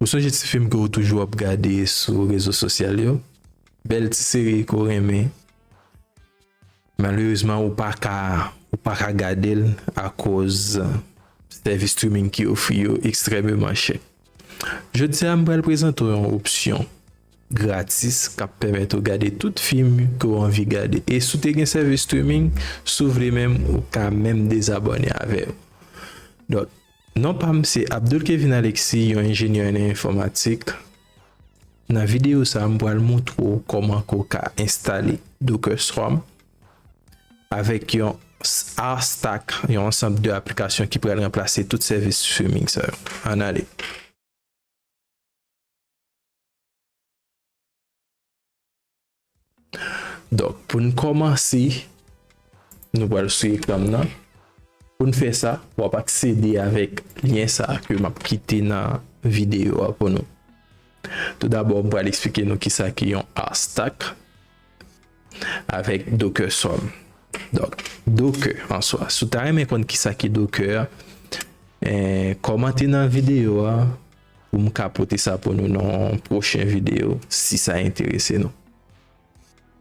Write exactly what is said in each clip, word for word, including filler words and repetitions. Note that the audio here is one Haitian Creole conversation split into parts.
Ou sonje ti fim ke w toujou ap gade sou rezo sosyal yo? Bèl ti seri ke w renmen. Malerezman, ou pa ka, ou pa ka gade l akoz sèvis streaming ki ofri yo ekstrèmeman chè. Jodi a, m pral prezante w yon opsyon gratis k ap pèmèt ou gade tout fim ke w anvi gade. E si w te gen sèvis streaming, si w vle menm, ou ka menm dezabòne avè yo. Donk, non pa m se Abdul Kevin Alexis, yon enjenyè nan enfòmatik. Nan videyo sa a, m pral montre w kòman ke w ka enstale Docker Swarm avèk yon s-, Arstack, yon ansanm de aplikasyon ki pral ranplase tout sèvis streaming sa yo. Ann ale. Donk, pou n kòmanse, nou pral sou ekran m nan. Pou n fè sa, w ap aksede avèk lyen sa a ke m ap kite nan videyo a pou nou. Toudabò, m pral eksplike nou kisa ki yon Arstack avèk Docker Swarm. Donk, Docker an swa. Si w ta renmen konn kisa ki Docker, eh, kòmante nan videyo a pou m ka pote sa pou nou nan yon pwochen videyo, si sa enterese nou.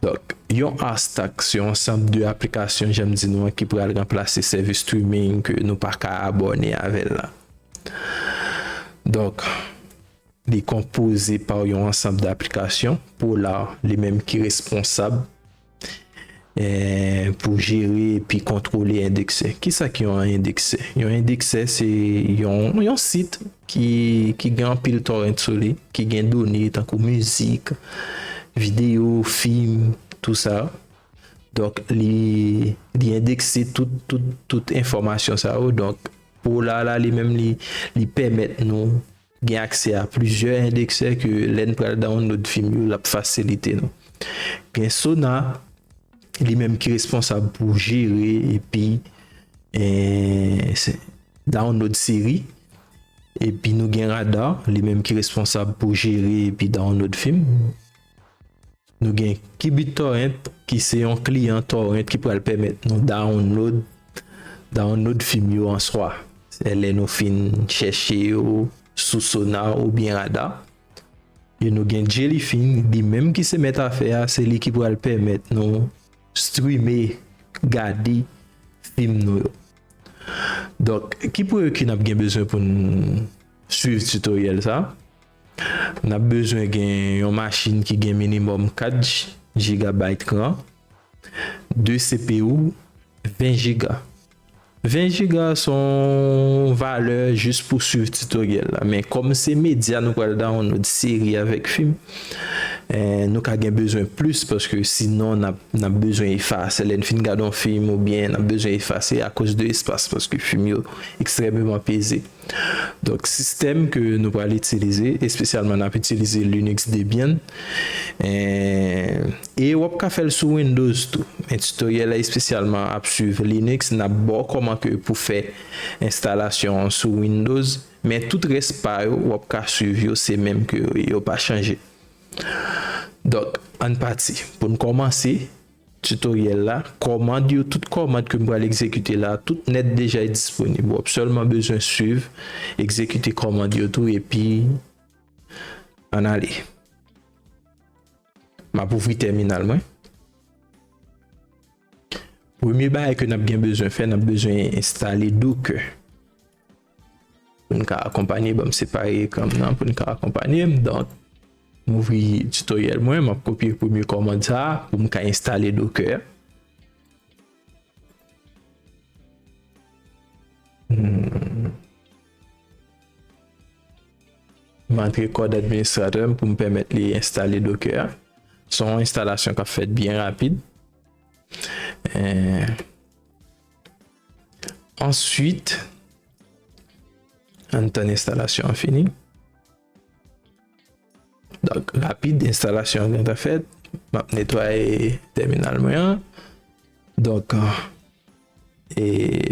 Donk, yon Arstack se yon ansanm de aplikasyon, jan m di nou an, ki pral ranplase sèvis streaming ke nou pa ka abòne avè l la. Donk, li konpoze pa yon ansanm de aplikasyon. Polar, li menm ki responsab, eh, pou jere epi kontwole endekse. Kisa ki yon endekse? Yon endekse se yon, yon sit ki, ki gen anpil torrent sou li, ki gen done tankou mizik, videyo, fim, tou sa. Donk, li, li endekse tout, tout, tout enfòmasyon sa yo. Donk, Polar la, li menm, li, li pèmèt nou gen aksè a plizyè endekse ke lè n pral download fim yo, l ap fasilite nou. Gen Sonar, li menm ki responsab pou jere epi, eh, se, download seri. Epi nou gen Radar, li menm ki responsab pou jere epi download fim. Nou gen QBitTorrent, ki se yon kliyan torrent ki pral pèmèt nou download, download fim yo an swa. Se lè nou fin chèche yo sou Sonar oubyen Radar. E nou gen Jellyfin, li menm ki se mèt afè a, se li ki pral pèmèt nou streame, gade fim nou yo. Donk, ki prerekyis n ap gen bezwen pou n swiv titoryèl sa? N ap bezwen gen yon machin ki gen minimòm kat jigabayt RAM, de C P U, ven jiga. Ven jiga se yon valè jis pou swiv titoryèl la. Men kòm se medya, nou pral download seri avèk fim, eh, nou ka gen bezwen plis, paske sinon n ap, n ap bezwen efase. Lè n fin gade yon fim oubyen n ap bezwen efase akoz de espas, paske fim yo ekstrèmeman peze. Donk, sistèm ke nou pral itilize, espesyalman n ap itilize Linux Debian. Eh, e w ap ka fè l sou Windows tou. Men titoryèl la espesyalman ap swiv Linux, n ap ba w kòman ke pou fè enstalasyon an sou Windows. Men tout rès pa yo, w ap ka swiv yo, se menm ke yo, yo pa chanje. Donk, ann pati. Pou n kòmanse, titoryèl la, kòmand yo, tout kòmand ke m pral egzekite la, tout nèt deja disponib. W ap sèlman bezwen swiv, egzekite kòmand yo tou, epi ann ale. M ap ouvri tèminal mwen. Premye bagay ke n ap gen bezwen fè, n ap bezwen enstale Docker. Pou n ka akonpanye, ban m separe ekran m nan, pou n ka akonpanye m. Donk, m ouvri titoryèl mwen, m ap kopye premye kòmand sa a pou m ka enstale Docker. Hmm. M antre kòd administratè m pou m pèmèt li enstale Docker a. Se yon enstalasyon k ap fèt byen rapid. Eh, answit, ann tann enstalasyon an fini. Donk, rapid, enstalasyon an gentan fèt. M ap netwaye tèminal mwen an. Donk, e,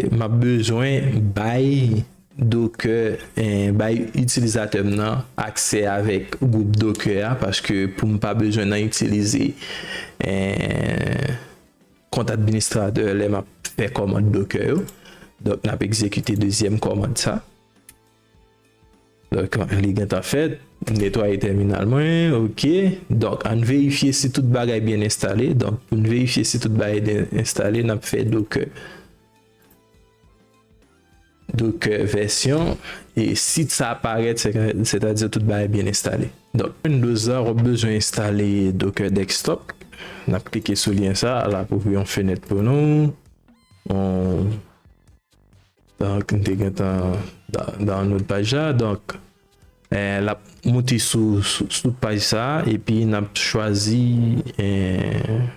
m ap bezwen bay Docker, e, bay itilizatè m nan aksè avèk gwoup Docker a, paske pou m pa bezwen nan itilize, e, kont administratè lè m ap fè kòmand Docker yo. Donk, n ap egzekite dezyèm kòmand sa. Donk, li gentan fèt. Netwaye tèminal mwen, ok. Donk, ann verifye si tout bagay byen enstale. Donk, pou n verifye si tout bagay byen enstale, n ap fè Docker. Docker vèsyon, e si sa parèt, se, sètadi tout bagay byen enstale. Donk, Windows la, w ap bezwen enstale Docker Desktop. N ap klike sou lyen sa, l ap ouvri yon fenèt pou nou. On, donk, m te gentan da-, download paj la. Donk, eh, l ap moute sou, sou, sou paj sa, epi n ap chwazi, eh,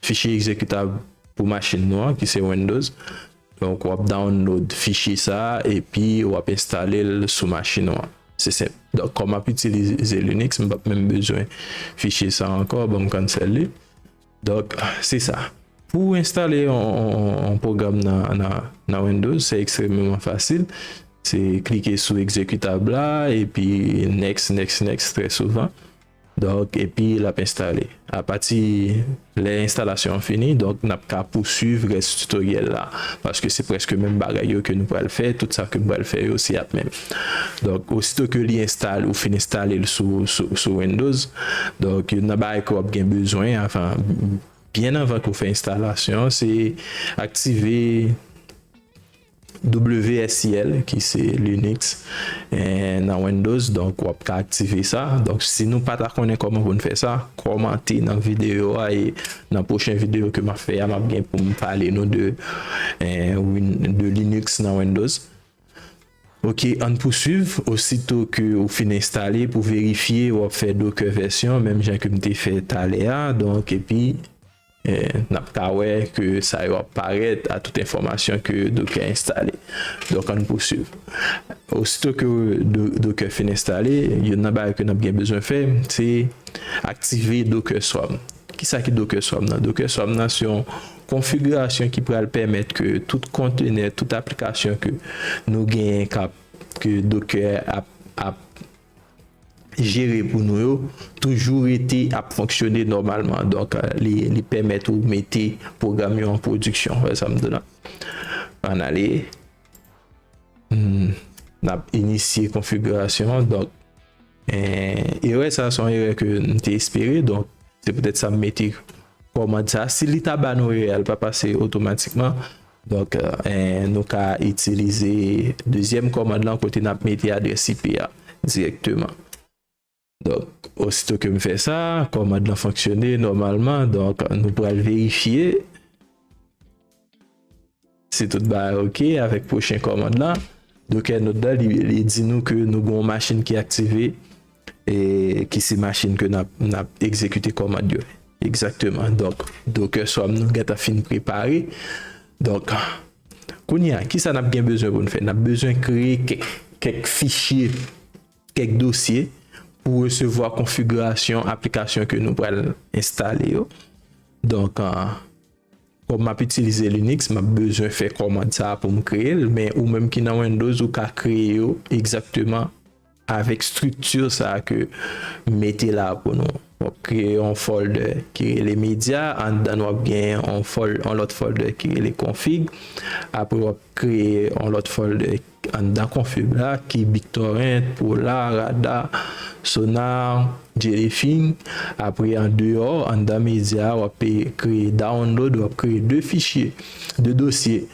fichye egzekitab pou machin nou an, ki se Windows. Donk, w ap download fichye sa a, epi w ap enstale l sou machin ou an. Se senp. Donk, kòm m ap itilize Linux, m p ap menm bezwen fichye sa a ankò, ban m cancel li. Donk, se sa. Pou enstale yon, yon, yon, yon pwogram nan, nan, nan Windows, se ekstrèmeman fasil. Se klike sou egzekitab la, epi next, next, next, trè souvan. Donk, epi l ap enstale. Apati lè enstalasyon an fini, donk, n ap ka pousuiv rès titoryèl la. Paske se prèske menm bagay yo ke nou pral fè, tout sa ke m pral fè yo, se ap menm. Donk, osito ke li enstale, ou fin enstale l sou, sou, sou Windows, donk, youn nan bagay ke w ap gen bezwen, anfen, byen anvan ke w fè enstalasyon, se aktive W S I L, ki se Linux, eh, nan Windows. Donk, w ap ka aktive sa. Donk, si nou pa ta konnen kòman pou n fè sa, kòmante nan videyo a, e nan pwochen videyo ke m ap fè a, m ap gen pou m pale nou de, eh, Win-, de Linux nan Windows. Ok, ann pousuiv. Osito ke ou fin enstale, pou verifye, w ap fè Docker vèsyon, menm jan ke m te fè talè a. Donk, epi, eh, n ap ka wè ke sa yo ap parèt a tout enfòmasyon ke Docker enstale. Donk, ann pousuiv. Osito ke Do-, Docker fin enstale, youn nan bagay ke n ap gen bezwen fè, se aktive Docker Swarm. Kisa ki Docker Swarm nan? Docker Swarm nan se yon konfigirasyon ki pral pèmèt ke tout kontenè, tout aplikasyon ke nou genyen k ap, ke Docker ap, ap jere pou nou yo, toujou rete ap fonksyone nòmalman. Donk, eh, li, li pèmèt ou mete pwogram yo an pwodiksyon. Wè sa m di la. Ann ale. Hmm. N ap inisye konfigirasyon an. Donk, eh, erè sa a se yon erè ke m te espere. Donk, se poutèt sa m mete kòmand sa. Si li ta ba nou erè a, li pa pase otomatikman. Donk, eh, nou ka itilize dezyèm kòmand lan kote n ap mete adrès I P a dirèkteman. Donk, osito ke m fè sa, kòmand lan fonksyone nòmalman. Donk, nou pral verifye si tout bagay ok avèk pwochen kòmand lan. Docker Node la, li, li di nou ke nou gen yon machin ki aktive, e ki se machin ke n ap, n ap egzekite kòmand yo. Egzakteman. Donk, Docker Swarm nou gentan fin prepare. Donk, kounye a, kisa n ap gen bezwen pou n fè? N ap bezwen kreye kèk, kèk fichye, kèk dosye pou resevwa konfigirasyon aplikasyon ke nou pral enstale yo. Donk, ah, kòm m ap itilize Linux, m ap bezwen fè kòmand sa a pou m kreye l, men ou menm ki nan Windows, ou ka kreye yo egzakteman avèk estrikti sa a ke m mete la pou nou. W ap kreye yon folder ki rele media, anndan l w ap gen yon fol-, yon lòt folder ki rele config. Apre, w ap kreye yon lòt folder anndan config la, ki BitTorrent, Polar, Radar, Sonar, Jellyfin. Apre, andeyò, anndan media, w ap pe-, kreye download, w ap kreye de fichye, de dosye.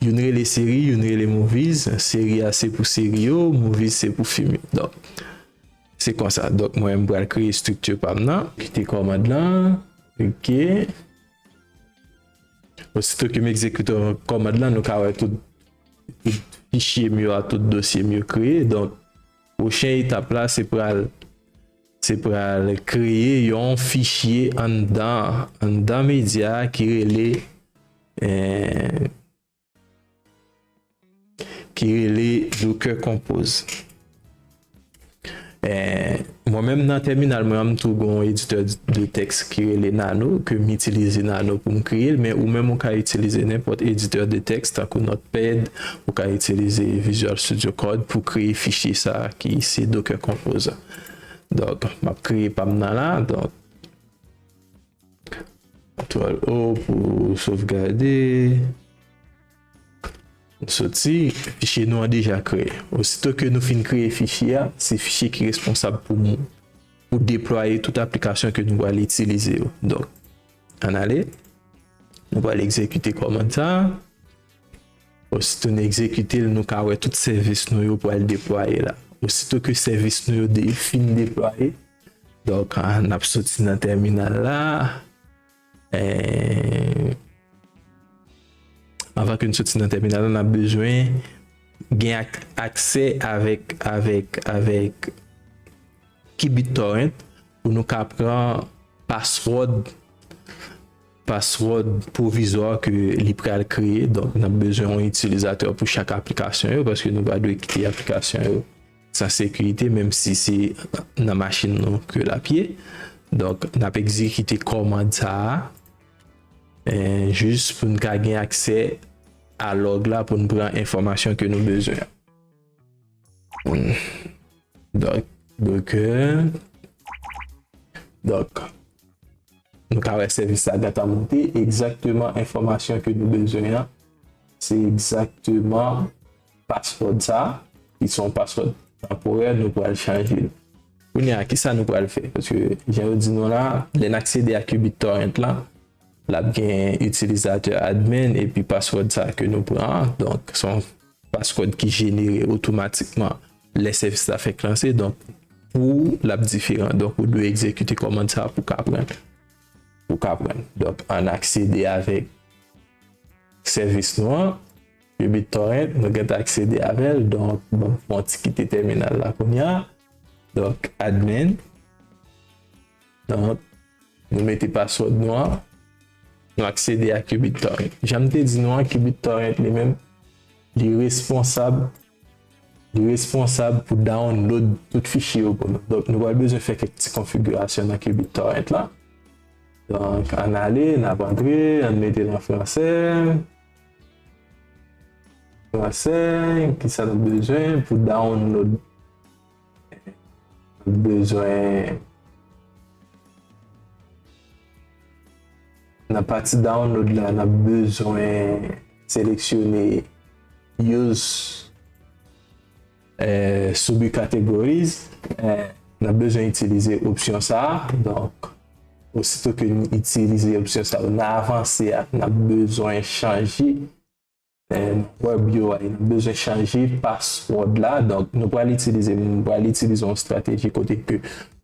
Youn rele seri, youn rele movies. Seri a se pou seri yo, movies se pou fim yo. Donk, se konsa. Donk, mwen, m pral kreye estrikti pa m nan. Kite kòmand lan. Ok. Osito ke m egzekite kòmand lan, nou ka wè tout, tout fichye m yo a, tout dosye m yo kreye. Donk, pwochen etap la, se pral, se pral kreye yon fichye anndan, anndan media a ki rele, eh, ki rele Docker Compose. Eh, mwen menm nan tèminal mwen an, m tou gon editè de tèks ki rele Nano, ke m itilize Nano pou m kreye l, men ou menm ou ka itilize nenpòt editè de tèks, tankou Notepad, ou ka itilize Visual Studio Code pou kreye fichye sa a ki se Docker Compose. Donk, m ap kreye pa m nan la, donk, Kontwòl O pou sovgade. Nou soti, fichye nou an deja kreye. Osito ke nou fin kreye fichye a, se fichye ki responsab pou nou, pou deplwaye tout aplikasyon ke nou pral itilize yo. Donk, ann ale, nou pral egzekite kòmand sa a. Osito n egzekite l, nou ka wè tout sèvis nou yo pral deplwaye la. Osito ke sèvis nou yo de, fin deplwaye, donk, a, n ap soti nan tèminal la. Eh, anvan ke n soti nan tèminal la, n ap bezwen gen ak-, aksè avèk, avèk, avèk Qubit Torrent pou nou ka pran password, password pwovizwa ke li pral kreye. Donk, n ap bezwen yon itilizatè pou chak aplikasyon yo, paske nou pa dwe kite aplikasyon yo san sekirite, menm si se nan machin nou ke l ap ye. Donk, n ap egzekite kòmand sa a, eh, jis pou n ka gen aksè a log la pou n pran enfòmasyon ke nou bezwen. Donk, donk, euh, donk, nou ka wè sèvis la gentan monte, egzakteman enfòmasyon ke nou bezwen an, se egzakteman password sa, ki se yon password tanporè, nou pral chanje l. Kounye a, kisa nou pral fè? Paske, jan yo di nou la, lè n aksede a Qubit Torrent la, l ap gen itilizatè admin epi password sa ke nou pran an. Donk, se yon password ki jenere otomatikman lè sèvis la fèk lanse. Donk, pou ou, l ap diferan. Donk, ou dwe egzekite kòmand sa pou ka pran, pou ka pran. Donk, ann aksede avèk sèvis nou an, BitTorrent, nou gentan aksede avè l. Donk, bon, mwen ti kite tèminal la kounye a. Donk, admin. Donk, nou mete password nou an. Nou aksede a BitTorrent. Jan m te di nou an, BitTorrent li menm, li responsab, li responsab pou download tout fichye yo pou nou. Donk, nou pral bezwen fè kèk ti konfigirasyon nan BitTorrent la. Donk, ann ale, n ap antre, ann mete l an fransè. Fransè, kisa nou bezwen pou download? Nou bezwen, nan pati download la, n ap bezwen seleksyone use, eh, subcategories. Eh, n ap bezwen itilize opsyon sa a. Donk, osito ke n itilize opsyon sa a, nan avanse a, n ap bezwen chanje, eh, web U I, n ap bezwen chanje password la. Donk, nou pral itilize, nou pral itilize yon estrateji kote ke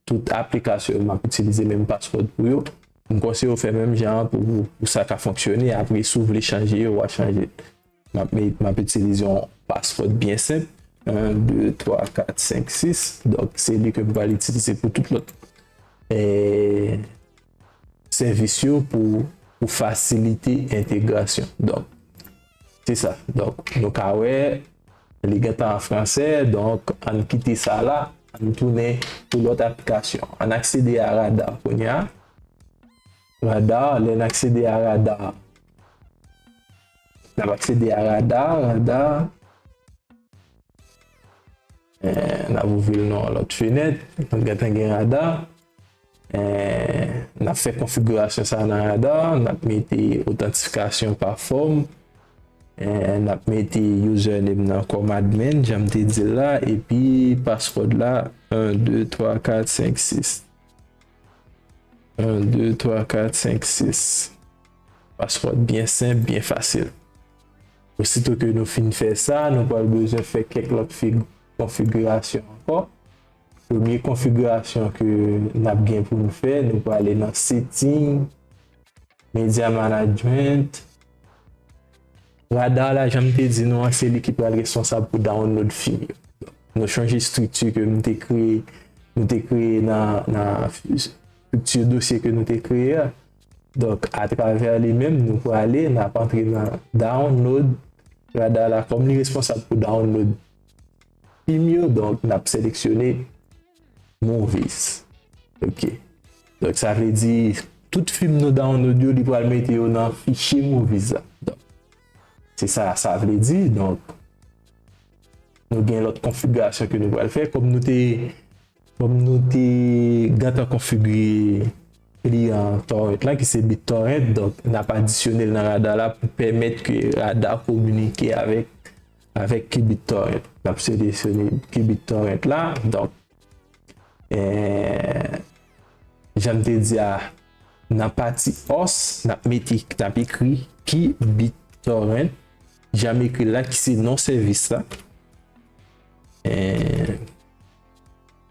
tout aplikasyon yo, m ap itilize menm password pou yo. M konseye w fè menm jan an pou, pou sa ka fonksyone. Apre, si w vle chanje yo, w a chanje. M ap met, m ap itilize yon password byen senp. En, de, twa, kat, senk, sis. Donk, se li ke m pral itilize pou tout lòt, eh, sèvis yo pou, pou fasilite entegrasyon. Donk, se sa. Donk, nou ka wè, li gentan an fransè. Donk, ann kite sa la, ann tounen pou lòt aplikasyon. Ann aksede a Radar kounye a. Radar, lè n aksede a Radar, n ap aksede a Radar, Radar. Eh, n ap ouvri l nan yon lòt fenèt. Nou gentan gen Radar. Eh, n ap fè konfigirasyon sa nan Radar. N ap mete otantifikasyon pa fòm. Eh, n ap mete username nan kòm admin, jan m te di l la, epi password la, en, de, twa, kat, senk, sis. En, de, twa, kat, senk, sis. Password byen senp, byen fasil. Osito ke nou fin fè sa, nou pral bezwen fè kèk lòt fig-, konfigirasyon ankò. Premye konfigirasyon ke n ap gen pou n fè, nou prale nan setting, media management. Radar la, jan m te di nou an, se li ki pral responsab pou download fim yo. Nou chonje estrikti ke m te kreye, nou te kreye nan, nan estrikti dosye ke nou te kreye a. Donk, atravè li menm, nou prale, n ap antre nan download. Radar la, kòm li responsab pou download fim yo, donk, n ap seleksyone movies. Ok. Donk, sa vle di, tout fim nou download yo, li pral mete yo nan fichye movies la. Donk, se sa, sa vle di. Donk, nou gen lòt konfigirasyon ke nou pral fè. Kòm nou te, kòm nou te gentan konfigire kliyan torrent la, ki se BitTorrent, donk, n ap adisyone l nan Radar la pou pèmèt ke Radar kominike avèk avèk Qubit Torrent. N ap selesyone Qubit Torrent la. Donk, eh, jan m te di a, nan pati os, n ap mete, n ap ekri Qubit Torrent, jan m ekri l la, ki se non sèvis la. Eh,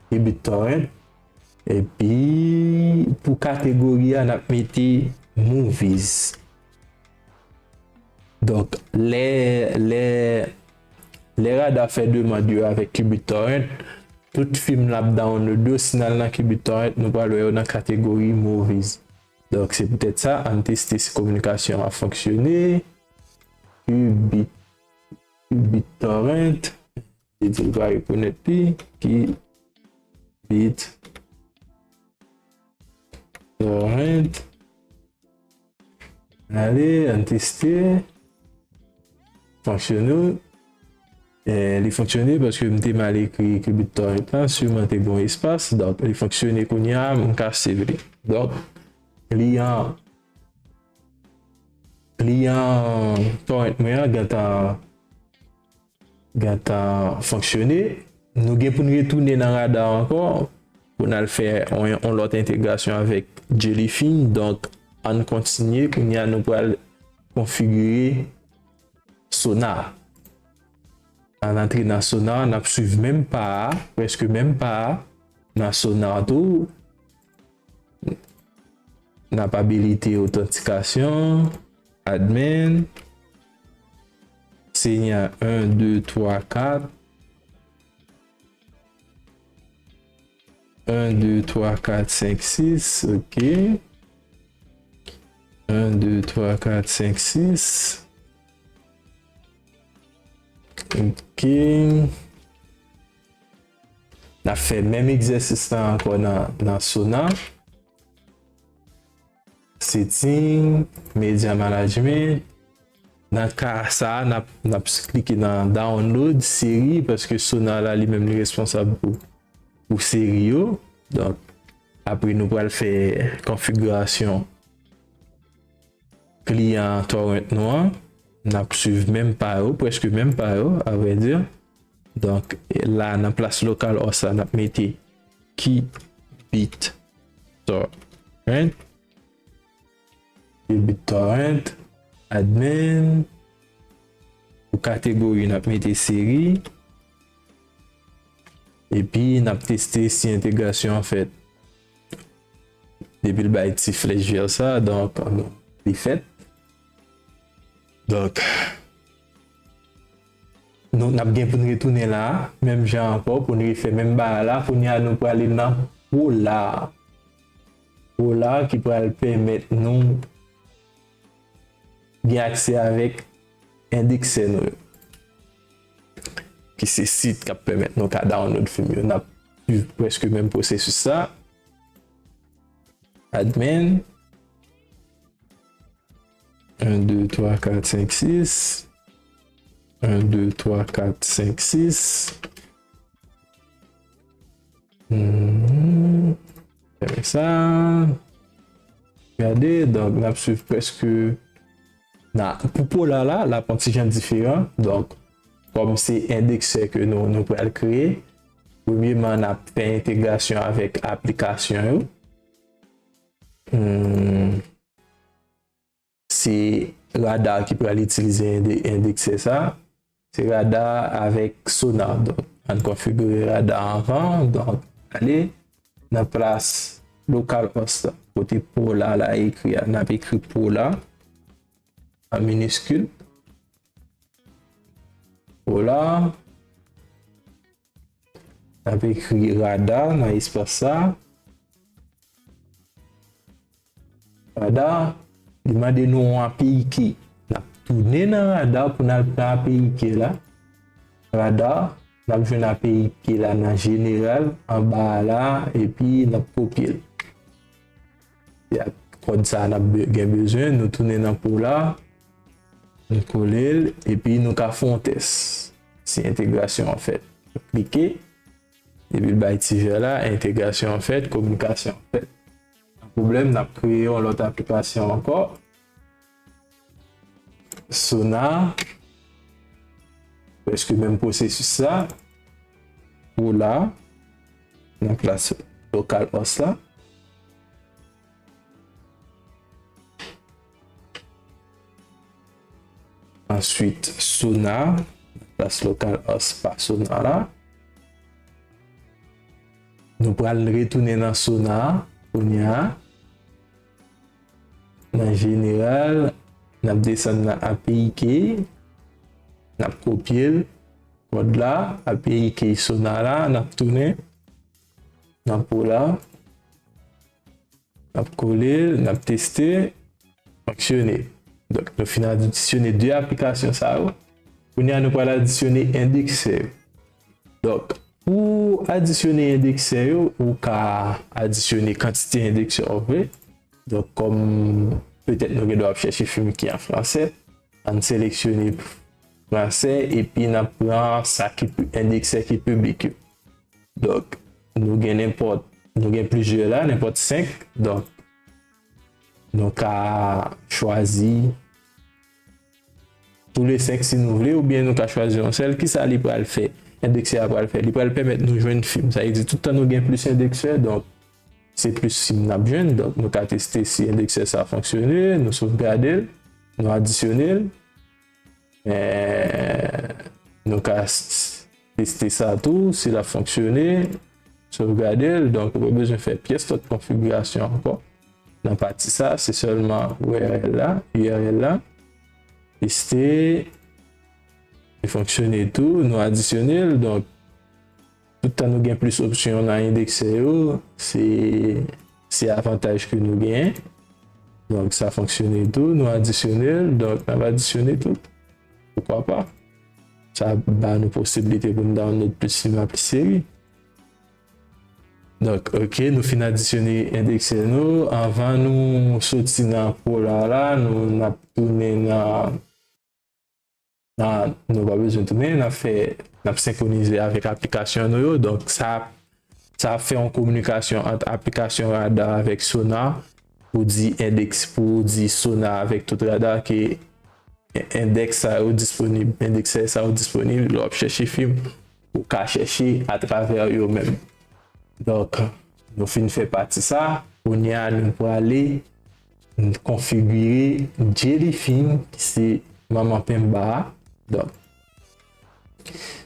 Qubit Torrent. Epi, pou kategori a, n ap mete movies. Donk, lè, lè, lè Rada fè demann yo avèk Qubit Torrent, tout fim l ap download yo, si n al nan Qubit Torrent, nou pral wè yo nan kategori movies. Donk, se poutèt sa, ann teste si kominikasyon an ap fonksyone. Qubit, Qubit Torrent. Li di l va rekonèt li, Qubit Torrent. Ale, ann teste. Fonksyone. Eh, li fonksyone paske m te mal ekri Qubit Torrent la, siman te gen yon espas. Donk, li fonksyone kounye a, m ka save li. Donk, kliyan, kliyan Torrent mwen an gentan gentan fonksyone. Nou gen pou n retounen nan Rada ankò, pou n al fè yon, yon lòt entegrasyon avèk Jellyfin. Donk, ann kontinye. Kounye a, nou pral konfigire Sonar. Ann antre nan Sonar, n ap swiv menm pa a, prèske menm pa a, nan Sonar tou. N ap abilite otantikasyon, admin, senya en, de, twa, kat. En, de, twa, kat, senk, sis, ok. En, de, twa, kat, senk, sis. Ok. N ap fè menm egzèsis la ankò nan, nan Sonar. Setting, media management. Nan ka sa a, n ap, n ap klike nan download seri, paske Sonar la, li menm, li responsab pou, pou seri yo. Donk, apre nou pral fè konfigirasyon kliyan torrent nou an. N ap swiv menm pa yo, prèske menm pa yo, a vrè di. Donk, la, nan plas local host la, n ap mete Qubit Torrent. Qubit Torrent, admin. Pou kategori, n ap mete seri. Epi, n ap teste si entegrasyon an fèt. Depi l bay ti flèch vè sa, donk, li fèt. Donk, nou, n ap gen pou n retounen la, menm jan ankò, pou n refè menm bagay la. Kounye a, nou prale nan Polar. Polar ki pral pèmèt nou gen aksè avèk endeksè nou yo, ki se sit k ap pèmèt nou ka download fim yo. N ap swiv prèske menm pwosesis sa. Admin. En, de, twa, kat, senk, sis. En, de, twa, kat, senk, sis. Hmm. Fèmen sa. Gade, donk, n ap swiv prèske. Na, pou Polar la, l ap yon ti jan diferan. Donk, kòm se endeksè ke nou, nou pral kreye, premyeman, n ap fè entegrasyon avèk aplikasyon yo. Hmm. Se Radar ki pral itilize ende-, endeksè sa. Se Radar avèk Sonar. Donk, ann konfigire Radar anvan. Donk, ale nan plas local host la, kote Polar la ekri a, n ap ekri Polar an miniskil. Polar. N ap ekri Radar nan espas sa. Radar, li mande nou yon A P I key. N ap tounen nan Radar pou n al pran A P I key la. Radar, n ap jwenn A P I key la nan jeneral, anba a la, epi n ap kopye l. Se ak kòd sa a n ap be-, gen bezwen, nou tounen nan Polar, nou kole l, epi nou ka fè yon tès. Si entegrasyon an fèt, nou klike, epi l bay ti vè la, entegrasyon an fèt, kominikasyon an fèt. Pa pwoblèm, n ap kreye yon lòt aplikasyon ankò. Sonar. Prèske menm pwosesis la. Pro la, nan plas local host la. Answit, Sonar, plas local host pa Sonar la. Nou pral retounen nan Sonar kounye a. Nan jeneral, n ap desann nan A P I key, n ap kopye l, kòd la, A P I key Sonar la, n ap tounen nan Pro la. N ap kole l, n ap teste, fonksyone. Donk, nou fin adisyone de aplikasyon sa yo. Kounye a, nou pral adisyone endeksè yo. Donk, pou adisyone endeksè yo, ou ka adisyone kantite endeksè w vle. Donk, kòm petèt nou gen dwa ap chèche fim ki an fransè, ann seleksyone fransè, epi n ap pran sa ki pi, endeksè ki piblik yo. Donk, nou gen nenpòt, nou gen plizyè la, nenpòt senk. Donk, nou ka chwazi tou le senk si nou vle, oubyen nou ka chwazi yon sèl. Kisa li pral fè? Endeksè a pral fè, li pral pèmèt nou jwenn fim. Sa vle di, tout tan nou gen plis endeksè, donk, se plis fim n ap jwenn. Donk, nou ka teste si endeksè sa fonksyone, nou sovgade l, nou adisyone l. Men, nou ka s-, teste sa tou, si l ap fonksyone, sovgade l. Donk, ou pa bezwen fè pyès lòt konfigirasyon ankò. Nan pati sa, se sèlman U R L la, U R L la. Teste, li fonksyone tou, nou adisyone l. Donk, tout tan nou gen plis opsyon nan endeksè yo, se, se avantaj ke nou genyen. Donk, sa fonksyone tou, nou adisyone l, donk, n ap adisyone tou. Poukwa pa? Sa ba nou posiblite pou n download plis fim ak plis seri. Donk, ok, nou fin adisyone endeksè nou. Anvan nou soti nan Pro la, la, nou, n ap tounen nan, nan, nou pa bezwen tounen, n ap fè, n ap senkwonize avèk aplikasyon nou yo. Donk, sa, sa ap fè yon kominikasyon ant aplikasyon Radar avèk Sonar pou di endeks, pou di Sonar avèk tout Radar ke endèks sa yo disponib, endeksè sa yo disponib, lè w ap chèche fim, ou ka chèche atravè yo menm. Donk, nou fin fè pati sa, kounye a nou prale konfigire Jellyfin, ki se manman Pemba a. Donk,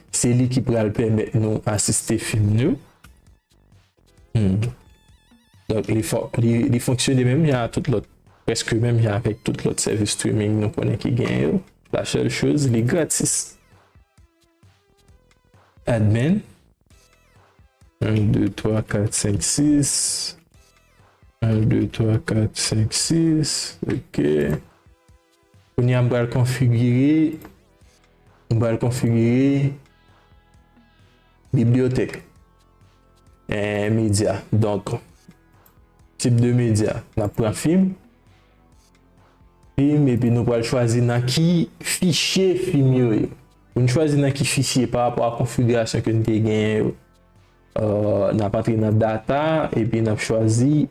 se li ki pral pèmèt nou asiste fim nou. Hmm. Donk, li fon-, li, li fonksyone menm jan a tout lòt, prèske menm jan avèk tout lòt sèvis streaming nou konnen ki genyen yo. La sèl choz, li gratis. Admin. Un, deux, trois, quatre, cinq, six. Un, deux, trois, quatre, cinq, six. Ok. Kounye a, m pral konfigire, m pral konfigire bibliyotèk, eh, medya. Donk, tip de medya, n ap pran fim. Fim, epi nou pral chwazi nan ki fichye fim yo ye. Pou n chwazi nan ki fichye pa rapò a konfigirasyon ke n te genyen yo, eh, n ap antre nan data, epi n ap chwazi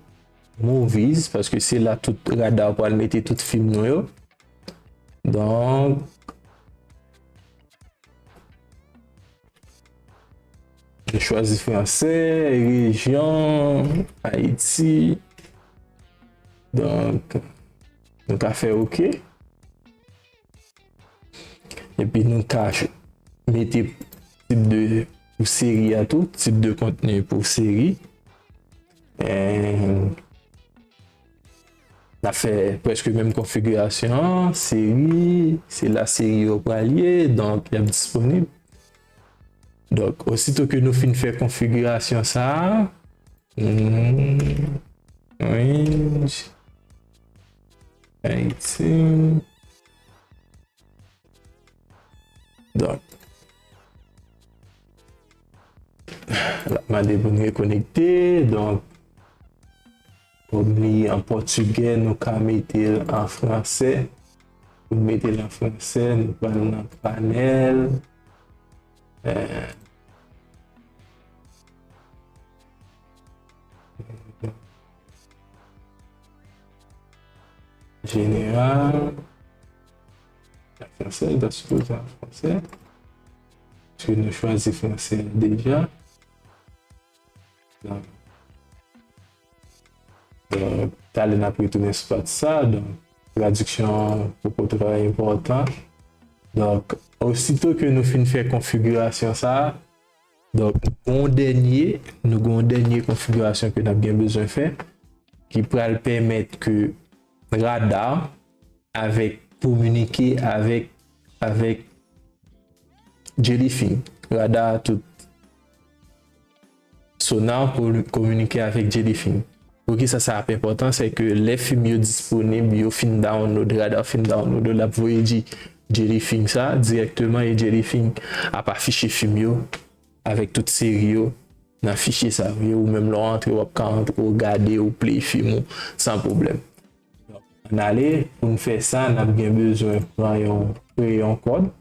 movies, paske se la tout Radar pral mete tout fim nou yo. Donk, nou chwazi fransè, rejyon, Ayiti. Donk, nou ka fè ok. Epi nou ka ch-, mete tip de, pou seri a tou, tip de kontni pou seri. Eh, n ap fè prèske menm konfigirasyon an, seri, se la seri yo pral ye, donk y ap disponib. Donk, osito ke nou fin fè konfigirasyon sa a, hmm, range, eighteen. Donk, l ap mande pou n rekonekte. Donk, kòm li an pòtigè, nou ka mete l an fransè. Pou n mete l an fransè, nou pral nan panèl. Eh, jeneral. An fransè, li ta sipoze an fransè. Paske nou chwazi franse a deja. Donk, donk, talè n ap retounen sou pati sa. Donk, tradiksyon an poko twò enpòtan. Donk, osito ke nou fin fè konfigirasyon sa a, donk, gon dènye, nou gon dènye konfigirasyon ke n ap gen bezwen fè, ki pral pèmèt ke rada avèk, kominike avèk, avèk Jellyfin. Rada tout sonar ko-, kominike avèk Jellyfin. Poukisa sa ap enpòtan? Se ke lè fim yo disponib, yo fin download, rada fin download, l ap voye di Jellyfin sa dirèkteman, e Jellyfin ap afiche fim yo avèk tout seri yo nan fichye sa. Ou menm lè w antre, w ap ka antre, w gade, w play fim ou san pwoblèm. Ann ale, pou n fè sa, n ap gen bezwen pran yon kreyon kòd.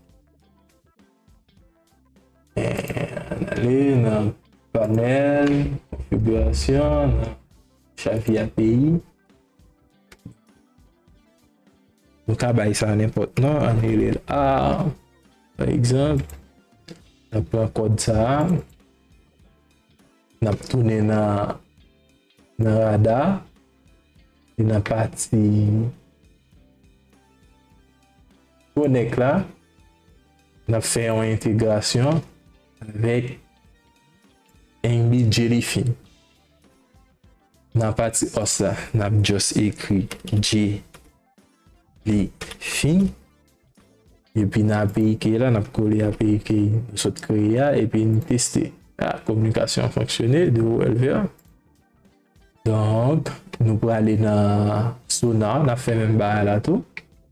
Ann ale nan panèl, konfigirasyon, nan Xavi A P I. Nou ka bay sa nenpòt non, ann rele l A, pa egzanp. N ap pran kòd sa a. N ap tounen nan, nan rada. E nan pati konèk la, n ap fè yon entegrasyon avèk N B Jellyfin. Nan pati os la, n ap just ekri Jellyfin. Epi nan A P I key la, n ap kole A P I key nou sot kreye a, epi n teste. A, kominikasyon an fonksyone, de Roelver. Donk, nou prale nan sonar, n ap fè menm bagay la tou.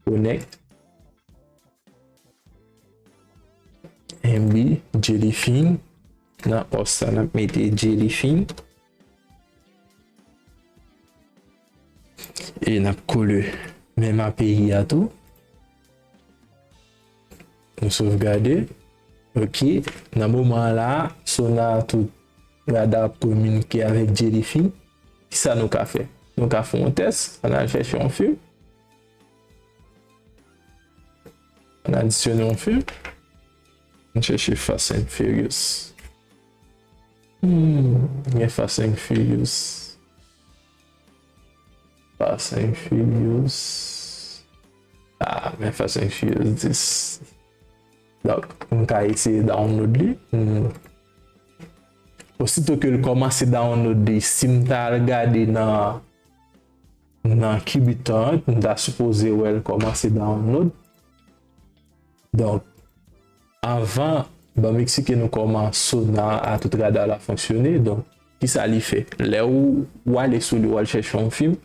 Connect. N B Jellyfin. Nan os la, n ap mete Jellyfin. E n ap kole menm A P I a tou. Nou sovgade. Ok. Nan moman an la, sonar tout rada ap kominike avèk Jellyfin. Kisa nou ka fè? Nou ka fè yon tès, ann al chèche yon fim. Ann adisyone yon fim. Ann chèche Fast and Furious. Hmm, gen Fast and Furious. Fast and Furious. Ah, men Fast and Furious dis. Donk, m ka eseye download li. Hmm. Osito ke l kòmanse download li, si m ta al gade nan, nan Qubit Torrent, m ta sipoze wè l kòmanse download. Donk, anvan ban m eksplike nou kòman sonar a tout rada la fonksyone. Donk, kisa li fè? Lè ou, ou ale sou li, ou al chèche yon fim,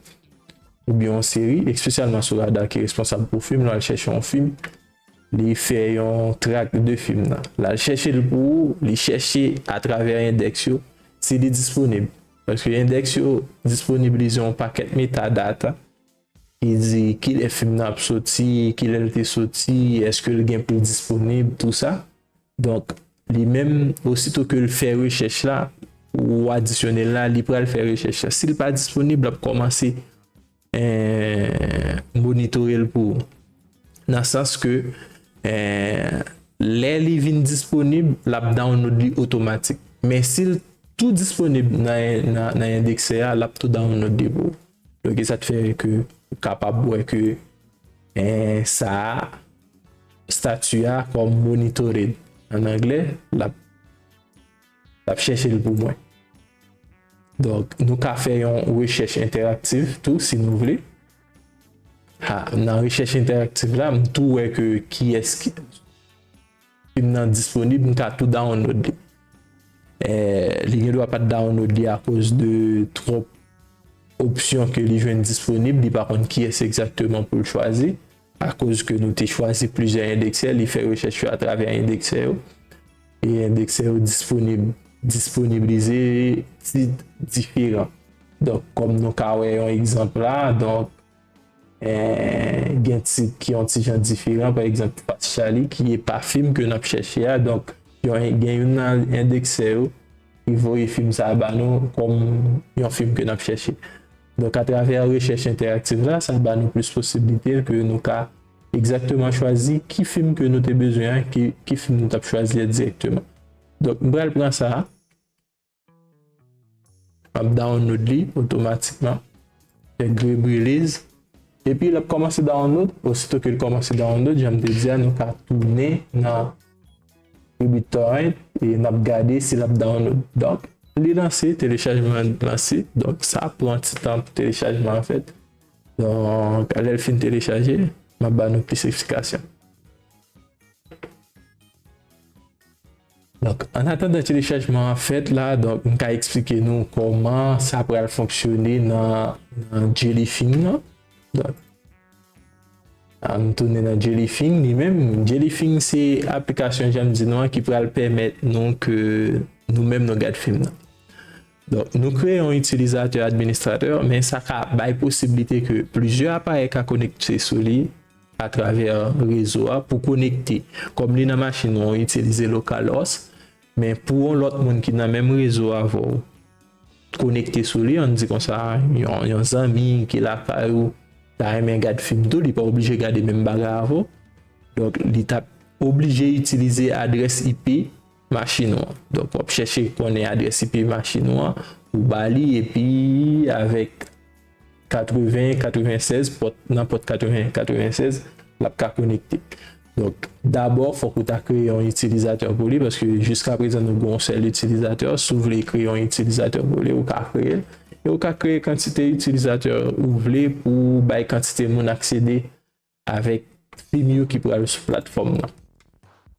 oubyen yon seri, espesyalman sou rada ki responsab pou fim, lè w al chèche yon fim, li fè yon track de fim nan. L al chèche l pou ou, li chèche atravè endèks yo, si li disponib. Paske endèks yo disponibilize yon pakèt metadata ki di kilè fim nan ap soti, kilè l te soti, èske l gen pou l disponib, tou sa. Donk, li menm, osito ke l fè rechèch la, ou adisyone l la, li pral fè rechèch la. Si l pa disponib, l ap kòmanse, eh, monitore l pou ou. Nan sans ke, eh, lè li vin disponib, l ap download li otomatik. Men si l tou disponib nan, nan, nan endeksè a, l ap tou download li pou ou. Donk, e sa k fè ke ou kapab wè ke, eh, sa a, stati a kòm monitored an anglè, l ap, l ap chèche l pou mwen. Donk, nou ka fè yon rechèch entèraktif tou, si nou vle. Ha, nan rechèch entèraktif la, m tou wè ke kiyès ki, fim nan disponib, m ka tou download li. Eh, li gen dwa pa t download li akoz de twòp opsyon ke li jwenn disponib, li pa konn kiyès egzakteman pou l chwazi. Akoz ke nou te chwazi plizyè endeksè, li fè rechèch yo atravè endeksè yo. E endeksè yo disponib, disponibilize tit diferan. Donk, kòm nou ka wè yon egzanp la, donk, eh, gen tit ki yon ti jan diferan, pa egzanp, Fast Charlie, ki e pa fim ke n ap chèche a. Donk, yon, gen youn nan endeksè yo ki voye fim sa a ba nou kòm yon fim ke n ap chèche. Donk, atravè rechèch entèraktif la, sa ba nou plis posiblite ke nou ka egzakteman chwazi ki fim ke nou te bezwen an, ki, ki fim nou t ap chwazi a dirèkteman. Donk, m pral pran sa a. M ap download li otomatikman. Fè gre briliz. Epi l ap kòmanse download. Osito ke l kòmanse download, jan m te di a, nou ka tounen nan BitTorrent e n ap gade si l ap download. Donk, li lanse, telechajman an lanse. Donk, sa pran ti tan pou telechajman an fèt. Donk, lè l fin telechaje, m ap ba nou plis eksplikasyon. Donk, an atandan telechajman an fèt la, donk, m ka eksplike nou kòman sa pral fonksyone nan, nan Jellyfin nan. Donk, ann tounen nan Jellyfin li menm. Jellyfin se aplikasyon, jan m di nou an, ki pral pèmèt nou ke nou menm nou gad fim nan. Donk, nou kreye yon itilizatè administratè, men sa ka bay posiblite ke plizyè aparèy ka konekte sou li atravè rezo a pou konekte. Kòm li nan machin ou, ou itilize localhost, men pou yon lòt moun ki nan menm rezo avè w konekte sou li, ann di konsa, yon, yon zanmi ki lakay ou, ta renmen gad fim tou, li pa oblije gade menm bagay avè w. Donk, li t ap oblije itilize adrès I P machin ou an. Donk, w ap chèche konnen adrès I P machin ou an, ou ba li, epi avèk katreven, katrevensèz, pòt, nan pòt katreven, katrevensèz, l ap ka konekte. Donk, dabò, fòk ou ta kreye yon itilizatè pou li, paske jiskaprezan nou gen yon sèl itilizatè. Si w vle kreye yon itilizatè pou li, ou ka kreye l. E ou ka kreye kantite itilizatè ou vle pou bay kantite moun aksede avèk fim yo ki pral sou platfòm nan.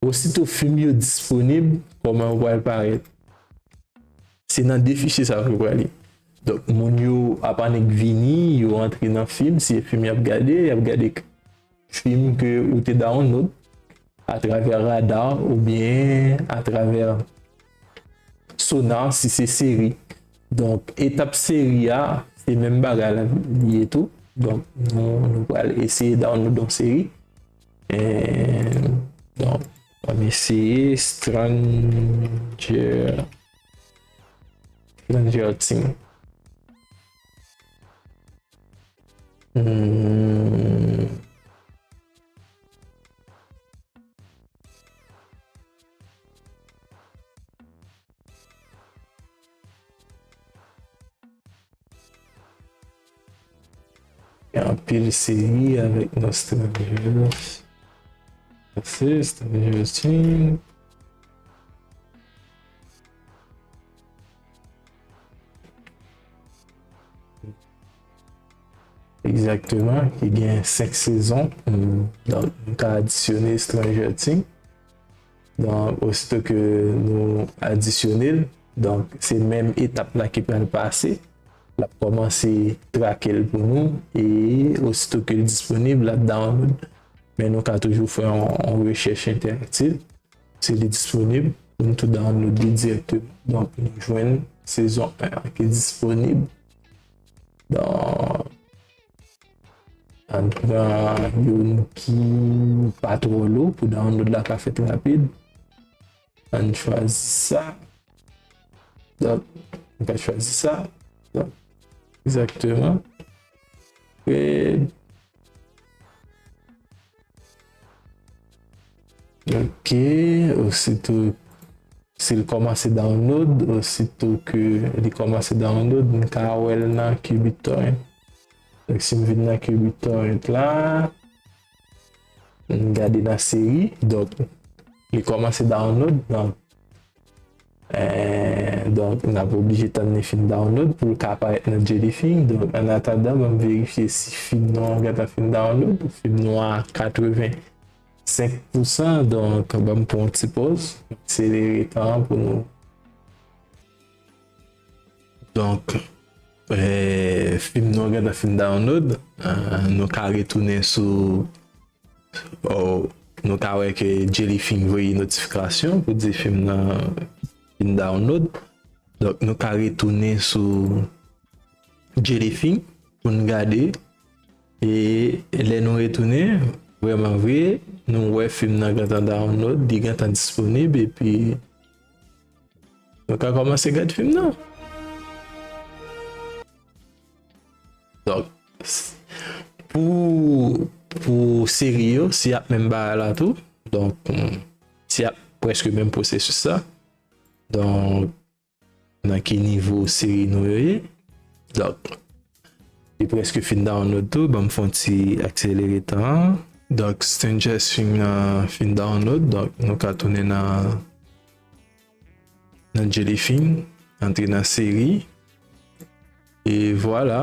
Osito fim yo disponib, kòman yo pral parèt? Se nan de fichye sa yo pral ye. Donk, moun yo ap annik vini, yo antre nan fim, si se fim y ap gade, y ap gade k-, fim ke ou te download atravè Radar oubyen atravè Sonar si se seri. Donk, etap seri a, se menm bagay la li ye tou. Donk, nou, nou pral eseye download yon seri. E, donk, ann eseye Stranger, Stranger Things. Hmm. Gen anpil seri avèk non Stranger. Sa se Stranger Things. Egzakteman, ki gen senk sezon. Mm, donk, nou ka adisyone Stranger Things. Donk, osito ke nou adisyone l, donk, se menm etap la ki pral pase. L ap kòmanse trake l pou nou, e osito ke l disponib, l ap download. Men nou ka toujou fè yon, yon rechèch entèraktif. Si li disponib, pou n tou download li dirèkteman. Donk, nou jwenn sezon en an ki disponib. Donk, ann pran youn ki pa twò lou pou download la ka fèt rapid. Ann chwazi sa. Donk, nou ka chwazi sa. Donk, egzakteman. Red. Ok, osito si l kòmanse download, osito ke li kòmanse download, m ka wè l nan Qbit Torrent. Donk, si m vin nan Qbit Torrent la, m gade nan seri, donk, li kòmanse download, donk, Eh, donk, n ap oblije tann li fin download pou l ka aparèt nan Jellyfin. Donk, an atandan, ban m verifye si fim nou an gentan fin download. Fim nou an katrevensenk pousan, donk, ban m pran yon ti pòz. Akselere tan an pou nou. Donk, eh, fim nou an gentan fin download. Eh, nou ka retounen sou Oh, nou ka wè ke Jellyfin voye notifikasyon pou di fim nan fin download. Donk, nou ka retounen sou Jellyfin pou n gade. E lè nou retounen, vrèman vre, nou wè fim nan gentan download, li gentan disponib, epi nou ka kòmanse gad fim nan. Donk, s-, pou, pou pou seri yo, si y ap menm bagay la tou. Donk, mm, si y ap prèske menm pwosesis la. Donk, nan ki nivo seri nou yo ye. Donk, li prèske fin download tou, ban m fè yon ti akselere tan an. Donk, Stranger Things nan fin download, donk nou ka tounen nan, nan Jellyfin, antre nan seri. E vwala,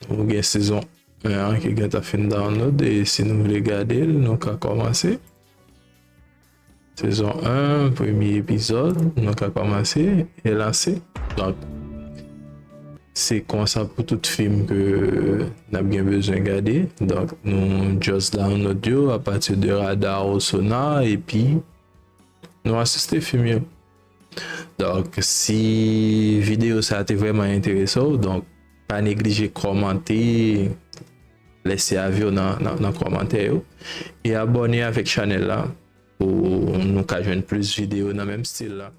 nou gen sezon en an ki gentan fin download, e si nou vle gade l, nou ka kòmanse. Sezon en, premye epizòd, nou ka kòmanse e lanse. Donk, se konsa pou tout fim ke n ap gen bezwen gade. Donk, nou just download yo apati de Radar ou Sonar, epi nou asiste fim yo. Donk, si videyo sa te vrèman enterese w, donk, pa neglije kòmante, lese avi w nan, nan, nan kòmantè yo, e abòne avèk chanèl la pou nou ka jwenn plis videyo nan menm stil la.